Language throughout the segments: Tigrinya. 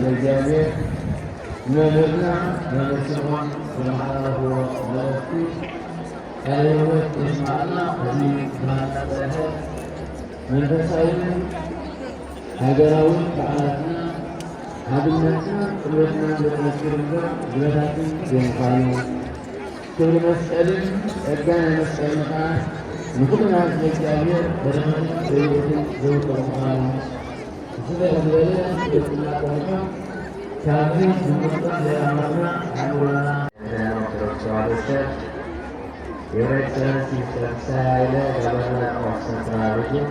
ለእግዚኣብሔር ንመምህርና ነመስግኖ። ዘመሓላለፍዎ መልእኽቲ ቃለ ህይወት የስማዕና። እዚ ብርሃን ጸርሐ መንፈሳዊ ሃገራዊ በዓላትና ሓድነትና ጥምረትና ዘጠንክር እምበር ዝበታትን ዘይምዃኑ፣ ክብሪ መስቀልን ጸጋ ናይ መስቀልን ከዓ ንኹልና ንእግዚኣብሔር በረኸትን ረድኤትን ዘውፅእ ምዃኑ፣ ብፍላይ ዝበለ ፍልጠትና ቆልዑ ካብዚ ብምቕፃል ናይ ኣምላኽና ኣእምሮና ኦርቶዶክስ ተዋህዶ ቸርች፣ Your Excellency Mister Fitsai Haile, Governor of Central Region,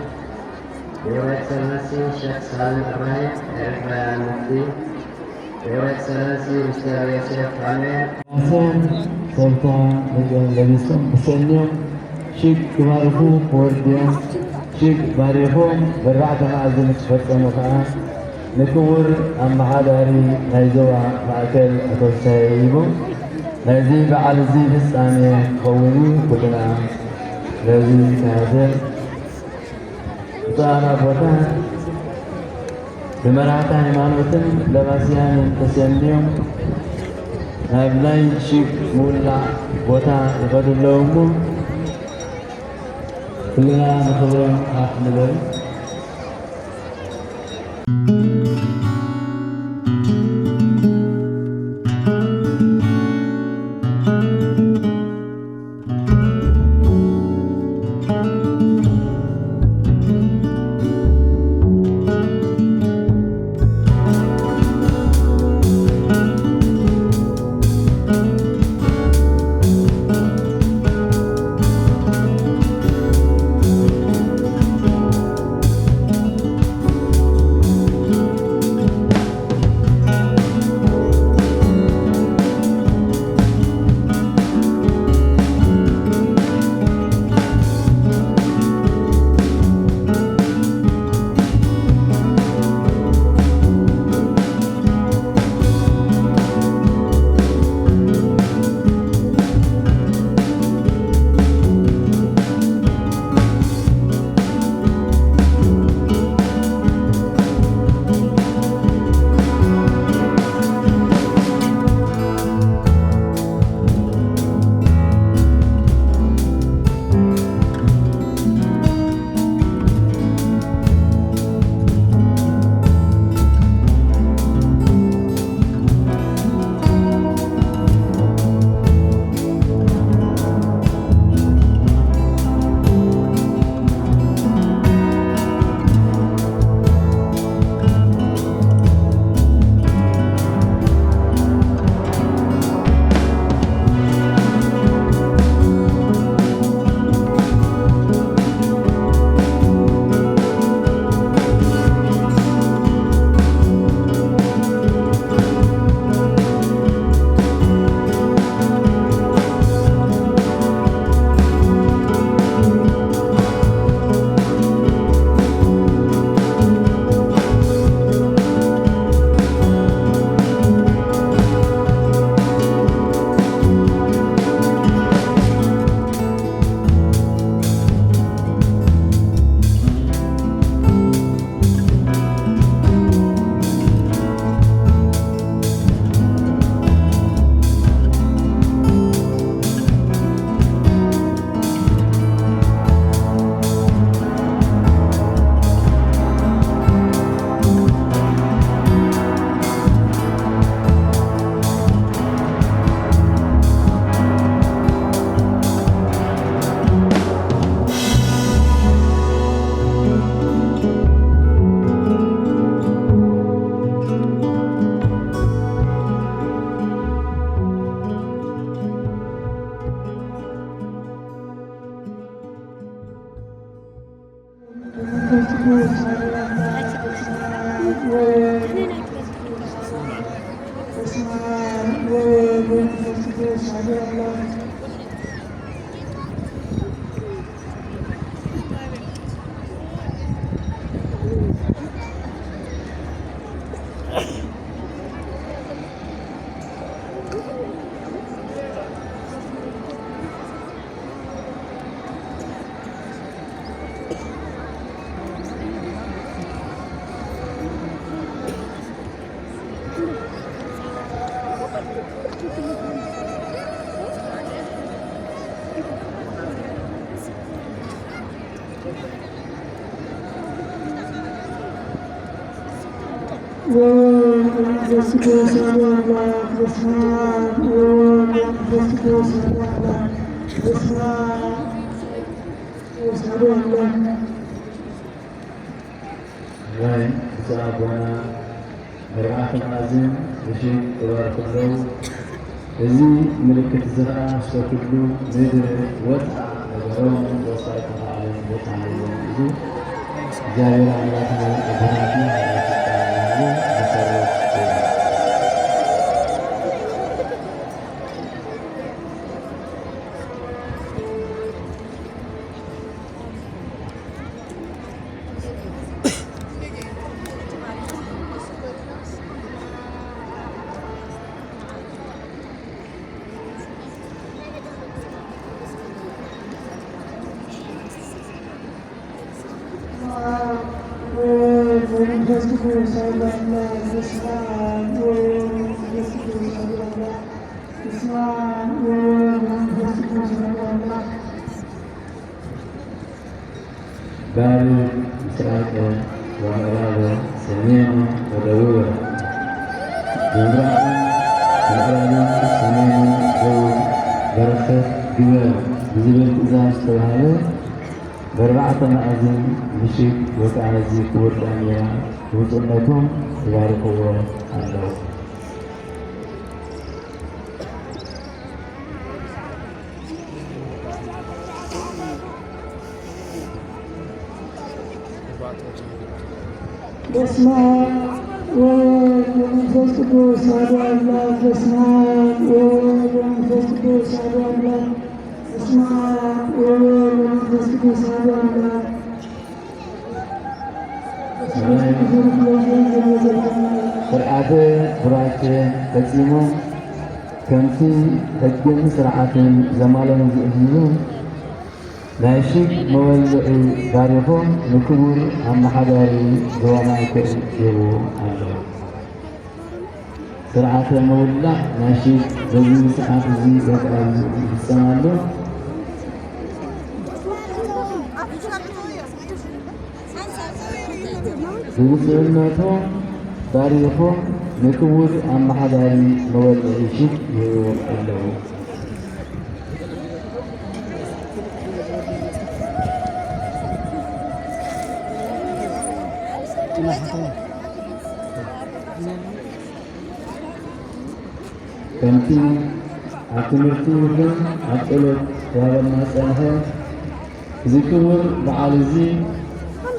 Your Excellency Sheikh Salim Ibrahim, Eritrean Mufti, Your Excellency Mister Yosef Fanuel, ራስን ሰብታ መገን ለቢሶም ብሰንዮም ሽግ ክባርኹ ክወርድዮም ሽግ ባሪኾም ብርባዕተ መኣዝን ክፈጸሙ ከኣ ንክቡር ኣመሓዳሪ ናይ ዞባ ማእከል ኣቶ ፍስሃየ ሂቦም ናይዚ በዓል እዚ ፍጻሜ ክኸውን እዩ። ኩልና ነዚ ክነሕድር ብፁዓን ኣቦታት ብመራሕቲ ሃይማኖትን ለባስያንን ተሰንዮም ናብ ናይ ሽግ ምውላዕ ቦታ ይኸዱ ኣለዉ እሞ ኩልና ንኽብሮም ኣፍ ንበል። ወወልድ ወመንፈስ ቅዱስ አሐዱ አምላክ። በስመ አብ ወወልድ ወመንፈስ ቅዱስ አሐዱ አምላክ። በስመ አብ ወወልድ ወመንፈስ ቅዱስ አሐዱ አምላክ። ኣሜን። ብፁዕ ኣቦና ኣርባዕተ መኣዝን ምሽት ይባርኩ ኣለዉ። እዚ ምልክት እዚ ኸዓ ምስተ ኩሉ ምድር ወፅዓ ነገሮም ወፃኢ ተባዕለን ወፅዓ ኢሎም እዩ። እግዚኣብሔር ኣምላኽና ኣቦታትና ናይ ስልጣን ይሃቦም፣ መሰረት ይሃቦም። ባሪ ምስራቅ ወምዕራብ ሰሜን ወደቡብ ምብራቅ ምዕራብ ሰሜን ደቡብ በረኸት ግበር ብዝብል ትእዛዝ ዝተባህለ በርባዕተ መኣዝን ምሽት ወፅዓ እዚ ክቡር ዳንኤል ብፁዕነቱ ይባርክዎ ኣለዉ። በስመ አብ ወወልድ ወመንፈስ ቅዱስ አሐዱ አምላክ። በስመ አብ ወወልድ ወመንፈስ ቅዱስ አሐዱ አምላክ። በስመ አብ ወወልድ ወመንፈስ ቅዱስ አሐዱ አምላክ። ስርዓተ ቡራኬ ፈጺሞም ከምቲ ሕግን ስርዓትን ዘማልኦም ዝእዝዙ ናይ ሽግ መወልዒ ባሪኾም ንክቡር ኣመሓዳሪ ዞባ ማእከል ይህቡ ኣለዉ። ስርዓተ ምውላዕ ናይ ሽግ በዚ ሰዓት እዚ በቃ ይፍጸም ኣሎ። ብብፁዕነቱ ባሪኹም ንክቡር ኣመሓዳሪ መወልዒ ሽግ ይህቡ ኣለዉ። ከምቲ ኣብ ትምህርቲ ይኹን ኣብ ጸሎት ክዋበና ዝጸንሐ፣ እዚ ክቡር በዓል እዚ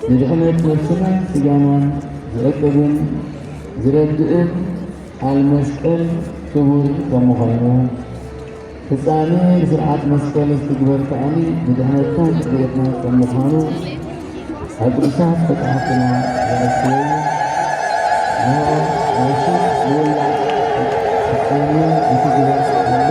ንድሕነት ነብስናን ስጋናን ዝዕቅብን ዝረድእን ቃል መስቀል ክቡር ከም ምዃኑ፣ ፍጻሜ ብስርዓት መስቀል ዝትግበር ከኣ ንድሕነትናን ጽሬትናን ከም ምዃኑ፣ ኣብ ቅዱሳት መጻሕፍትና ዘረክበ እዩ። እነሆ ናይ ሽግ ምውላዕ ፍጻሜ ይትግበር ኣሎ።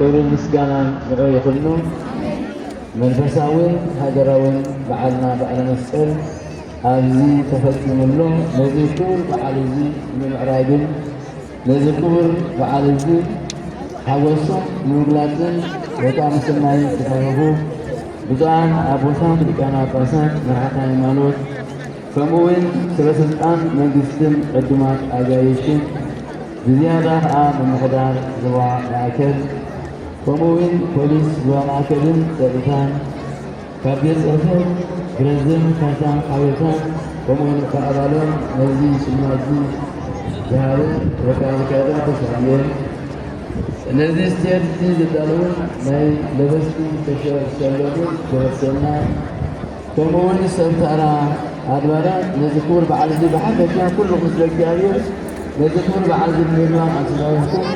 ክብርን ምስጋናን ንዑ ይኹኑ። መንፈሳውን ሃገራውን በዓልና በዓለ መስቀል ኣብዚ ተፈጺሙ ኣሎ። ነዚ ክቡር በዓል እዚ ንምምዕራግን ነዚ ክቡር በዓል እዚ ሓጎስኩም ንምግላጽን በጣም ሰናይ ተሳተፉ ብፁዓን ኣቦታት ሊቃነ ጳጳሳት፣ መራሕቲ ሃይማኖት፣ ከምኡ እውን ሰበ ስልጣን መንግስትን ዕዱማት ኣጋይሽን፣ ብዝያዳ ከኣ ምምሕዳር ዞባ ማእከል፣ ከምኡ እውን ፖሊስ ዞባ ማእከልን ጸጥታን፣ ካብ ቤት ጽሕፈት ፕረዚደንት ካርታን ሓበሬታን፣ ከምኡ እውን ካብ ኣባላት ነዚ ሽልማት እዚ ዝሃበ ወካሊ ካይዳ ተሳኢለን። ነዚ ስቴጅ እዚ ዘዳለዉ ናይ ለበስቲ ዝተሸለሙ ገበርቲ ሰናይ፣ ከምኡ እውን ሰብ ተራ ኣድባራት ነዚ ክቡር በዓል እዚ ብሓፈሻ ኩልኹም ስለ እግዚኣብሔር ነዚ ክቡር በዓል እዚ ንምድማቕ ኣተባቢዕኩም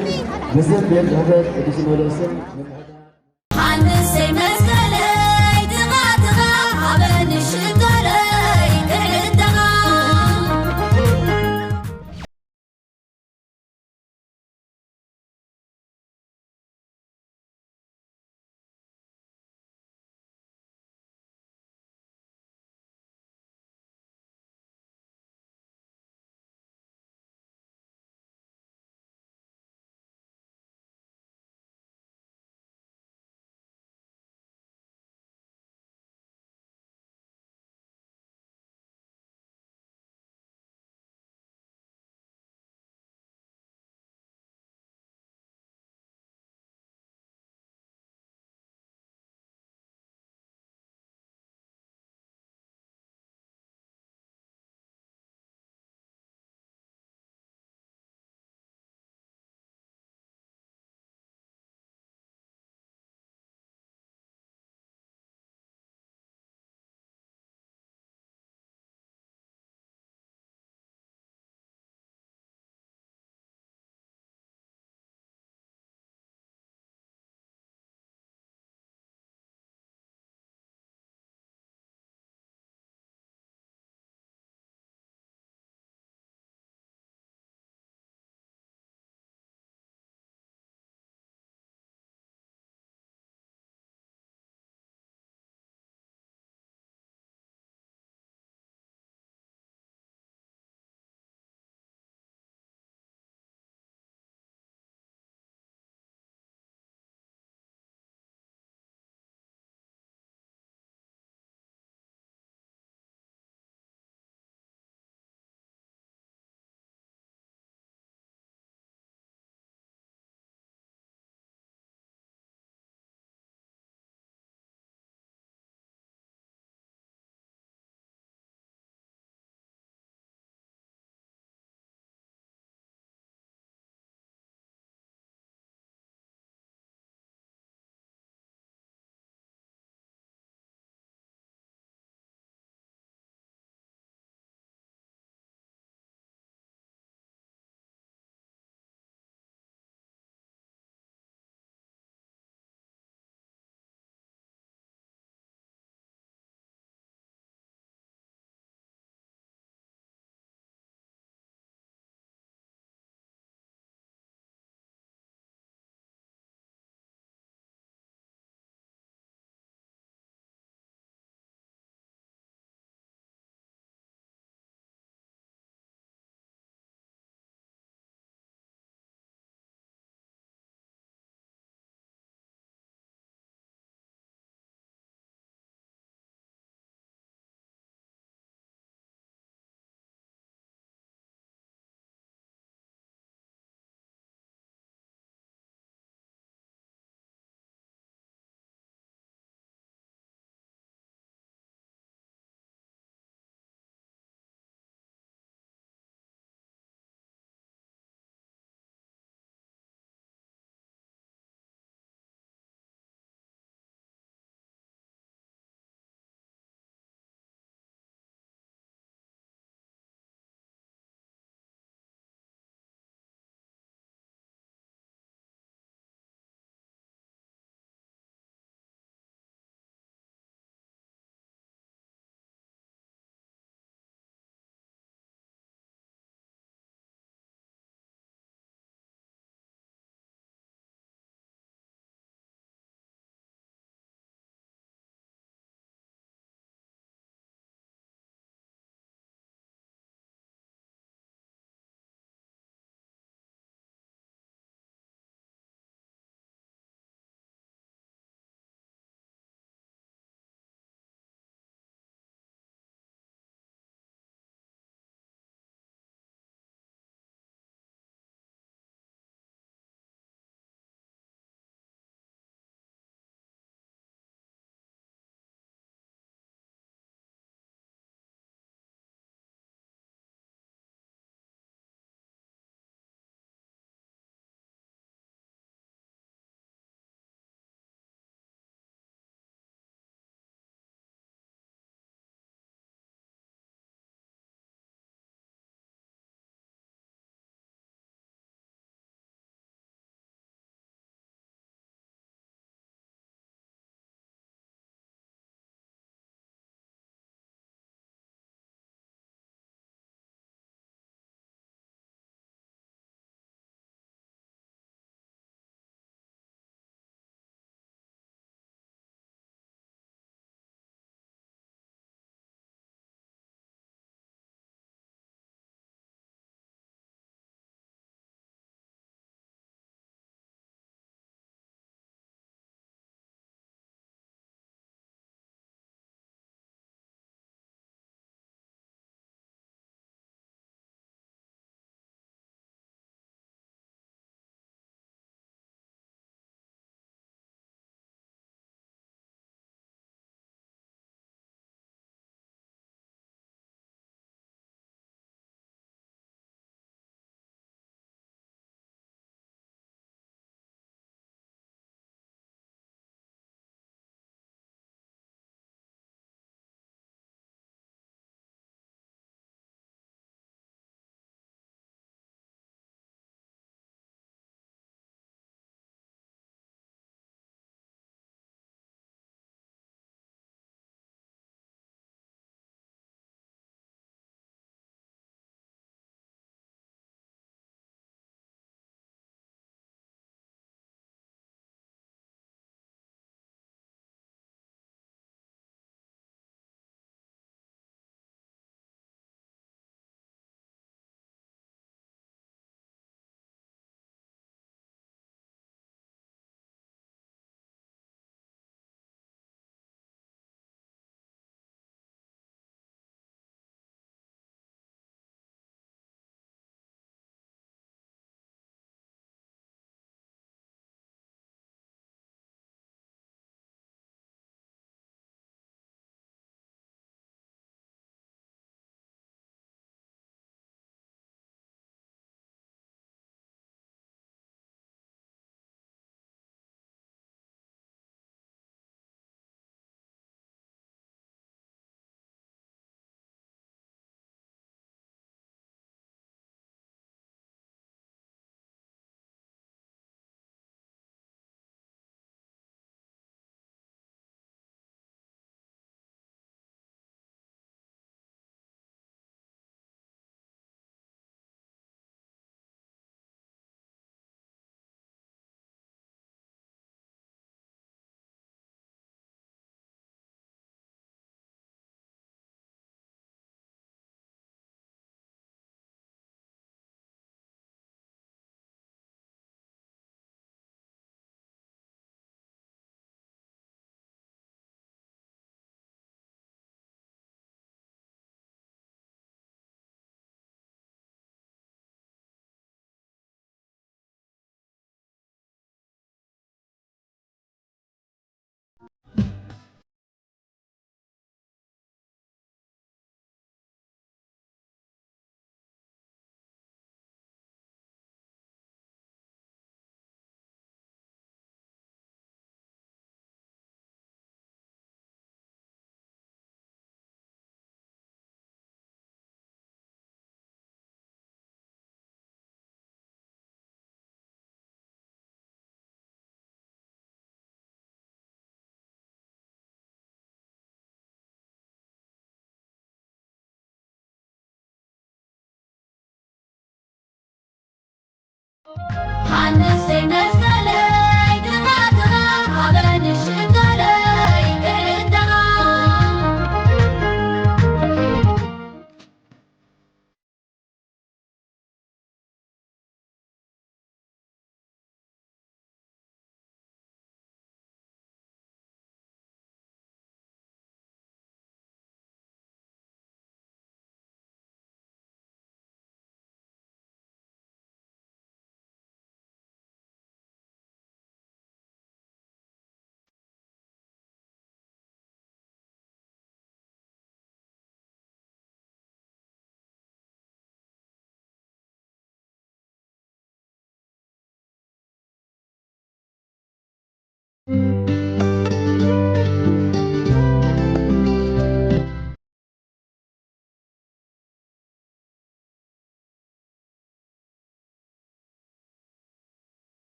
ብስም ቤት ጽሕፈት ቅዱስ ሲኖዶስን ምምሕዳር ዮሃንሰይ መስቀለይ ትኻ ትኻ ሃበኒ ሽኮረይ ክዕደኻ።